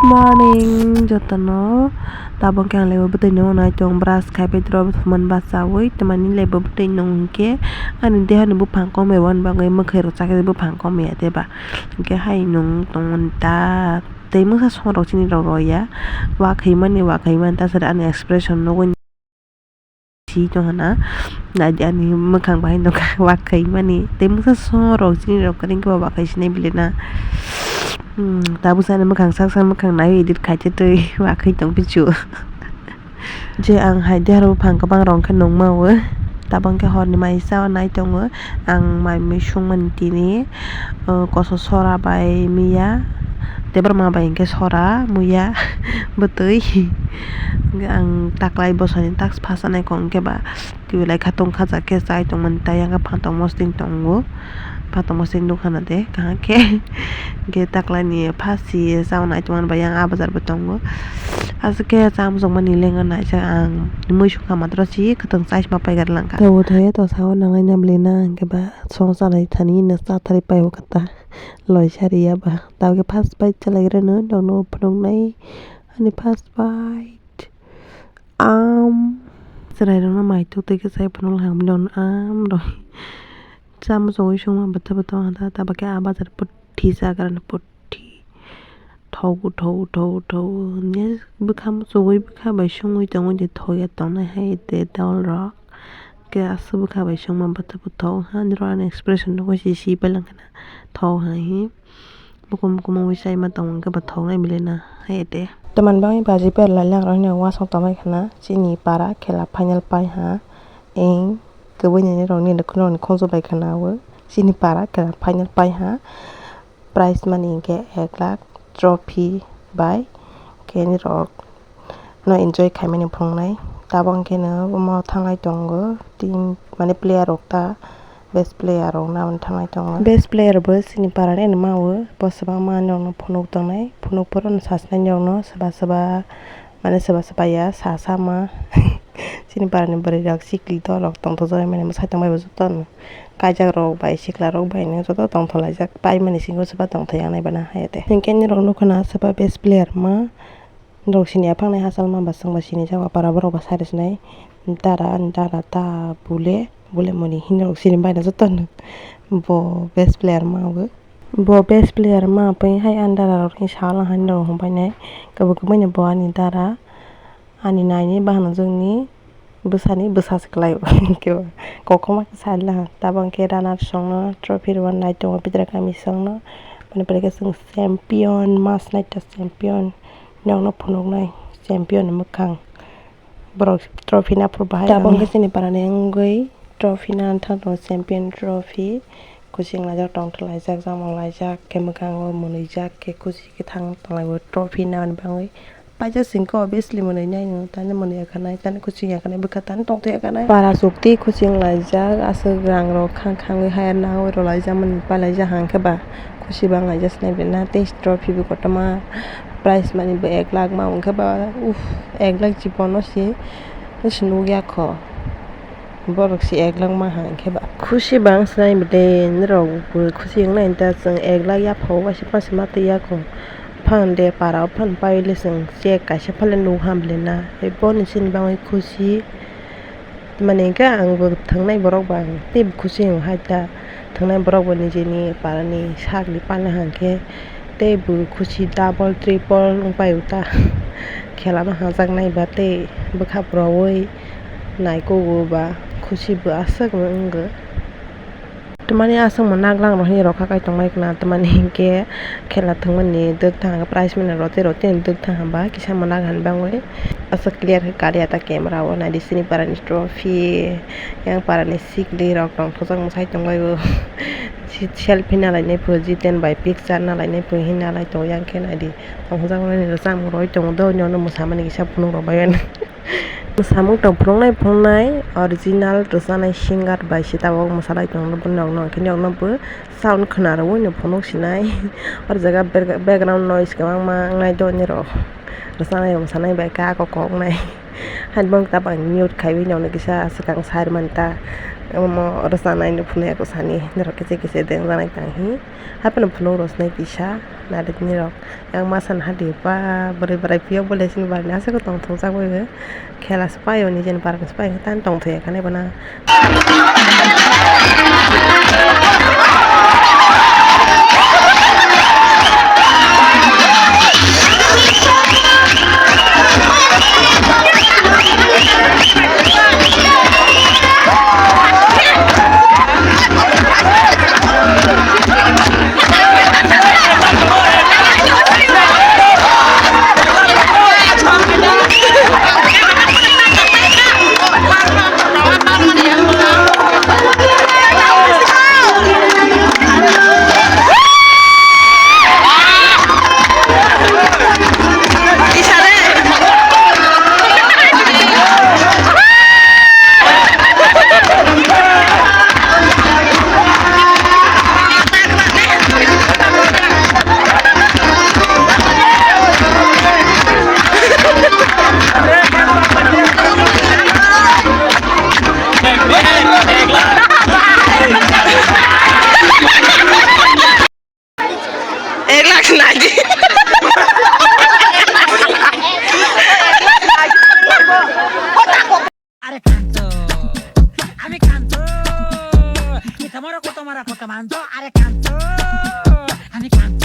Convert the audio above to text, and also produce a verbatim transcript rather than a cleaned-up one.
Morning jotono, tabok khe ang laibo bwtwi nung nai tong, brush khai pai tro, thumani bachaui twmani laibo bwtwi nung hinkhe ani dehani buphang kok mai rwani bagwi mwkhai rok chakhe buphang kok mai ya de ba, hinkhe hai nung tongmani ta tei mungsa song rok chini rok rw ya, wa khaimani wa khaimani ta sari ani expression nugwi. Si tong hana, naidi ani mwkhang bahai nokha wa khaimani tei mungsa song rok chini rok kwrwngkhe ba wa khai sinai bile na. Hmm, tabuk sa ani mwkhang sak sak mwkhang nai edit khai tei twi wa khai tong pichu. Je ang hai dehar buphang kwbang rok khe nungma o, tabang khe horni mai sa o nai tongo. Ang mai mui sungmani tini, o, koso sora bai miya, tei borok ma bai hinkhe sora, muya, bwtwi. Hinkhe ang taklai bwsani task phasanai kok hinkhe ba twi laikha tongkha ja khe chai tongmani tai yang khe phantok mosting tongo, phantok mosting nukha na de kaham khe. Hinkhe taklaini phasi chaui nai tongmani bai yang ah bazar bo tongo. Aswk khe cha muchungmani lenga naijak ang mui songkha matro si kwthwng chai sima pai gari langkha. Tabuk thai to sao nanglai na bwlwi na hinkhe ba. Song chalai thani no cha thari pai o kata loi sari ya ba. Tabuk khe first bite chalai rwno nokno phunuknai ani first bite. Am chwrai rokno mai tuk twi khe chai phunuk lang bini ulo am rw. Cha muchungwi songma bwtha bwtha ong kha ta, tabuk khe ah bazar puthi cha kwrwngni puthi. Thogo, thogo, thogo, thogo, hwnwi bwkha muchungwi bwkha bai songwi tongwi de thok ya tongnai hai de dol rok. Khe aswk bwkha bai songma bwtha bwtha o hani rok ani expression nugwi se si pai lang khana thok hai hi. Bukum bukum ungwi chaima tong hwnkhe bo thok nai bile na hai de. Tamani bagwi baji ber lai lang rok hwnwi wasong tongbai khana chini para khela final pai ha. Eng kwbwi nini rok nini khunui rok ni khungju bai khana o chini para khela final pai ha. Prize money hinkhe ek lakh, trophy bai khe nini rok no enjoy khaimani phunuknai. Tabuk hinkhe no omo thanglai tongo team, mane player rok ta, best player rok no thanglai tongo. Best player bo chini para ni ani ma o, bo swbangma ani rok no phunuk tongnai, phunuk phuru no sasinai ni rok no swba swba. Mane swba swba ya sa sama. Chini para ni bwrwi rok sikli dol rok tongthok jagwi mani mwsai tongbai bo joto no. Kaijak rok bai sikla rok bai no joto tongthok laijak. Pai mani singo swba tongthok ya nai bana hai de. Hinkhe nini rok nukha na swba best player ma. Norok sini yaphang nai hachal ma ba chwng ba sini jak ba para borok ba sari sinai. Dara ani dara ta bule bule mani hini rok sini bai na joto no. Bo best player ma bo. Bo best player ma pui hai ani dara rok ni sal hai norok hum bai nai. Kebo kebo ni bo ani dara. Ani naini bahanajwkni bwsani bwsa se kwlai o. Kokhoma khe salilaha. Tabang khe runner songno trophy rwna nai tongo Bidra kami songno. Boni pore khe chwng champion, mas naita champion. Nokno phunuknai champion ni mwkhang. Borok trophy naphuru bahai. Tabang khe chini parani wngwi trophy na thangwi tongo, champion trophy. Kuching laijak, tongthok laijak, chamung laijak, khe mwkhango mwnwijak, khe kuchi khe thang tonglaio trophy nani bagwi. Paijak singkhe obviously mwnwi nai nw, tani mwnwi ya kha nai, tani kuching ya kha nai, bwkha tani tongthok ya kha nai. Para chukti kuching laijak, aswk rang rok khang khangwi haya nangwi rw laijak mani palaijak hang khe ba. Kuchi bang laijak sinai bwrwi na tei trophy bo kotorma prize mani bo ek lakh ma wng khe ba, uff, ek lakh jibono se nukya kho. Borok se ek lakh ma hang khe ba. Khusi bang se nai bwdai norok bo khusi wng nai ta chwng ek lakh yapha o waisa phano se ma twi ya kho. Phan de para o phan pai le chwng check kaisa phale nuk ham le na. Tei boni sini bagwi khusi mani hwnkhe ang bo thwngnai borok bang tei bo khusi wng hai ta. Thwngnai borok bo nijeni parani sakni pala hwnkhe tei bo khusi double triple wng pai o ta. Khela no hajak nai ba tei bwkha bwrwi. Naikukgo ba khusi bo aswk wngkha. Tamani aswk mwnak lang rok hinwi rokha kai tongmani khwna, tamani hinkhe khela thwngmani dwk thang prize mani rotwi rotwi dwk thang hwnba kisa mwnak han bangwi aswk clear khe kaliya ta camera o naidi chini parani trophy yang parani sikli rok tongthokjak mwsai tonglaio selfie nalainai pho jiten bai picture nalainai pho hinwi nalai tongo yang khe naidi tongthokjak nini rwchapmung rwui tongo do nini mwsamani kisa phunuk rok bai. Mwsamung tong phunuknai phunuknai original rwchanai singer bai se tabuk mwsalai tongo, boni rokno hwnkhe nokno bo sound khwna rwui no phunuk sinai. O jaga background noise kwbangma wngnai do nini rok rwchanai mwsanai bai kha kok kok wngnai. Haino tabang mute khaiwi nokno kisa swkang side mani ta Omo rwchanai no phunui ako sani norok kisa kisa dengjanai tang hi. Hapheno phunuk rwchanai kisa naitini rok. Yang masa no hadi pa bwrwi bwrai phiyok bo lesini barni aswk tongthokjak bai bo. Khela se pai o nijeni barni se pai tang tongthok ya khe nai bo na. Ek lakh nai di. আরে কান্ত, আমি কান্ত, কি তোমার কত মারা পোকা মানতো? আরে কান্ত, আমি কান্ত।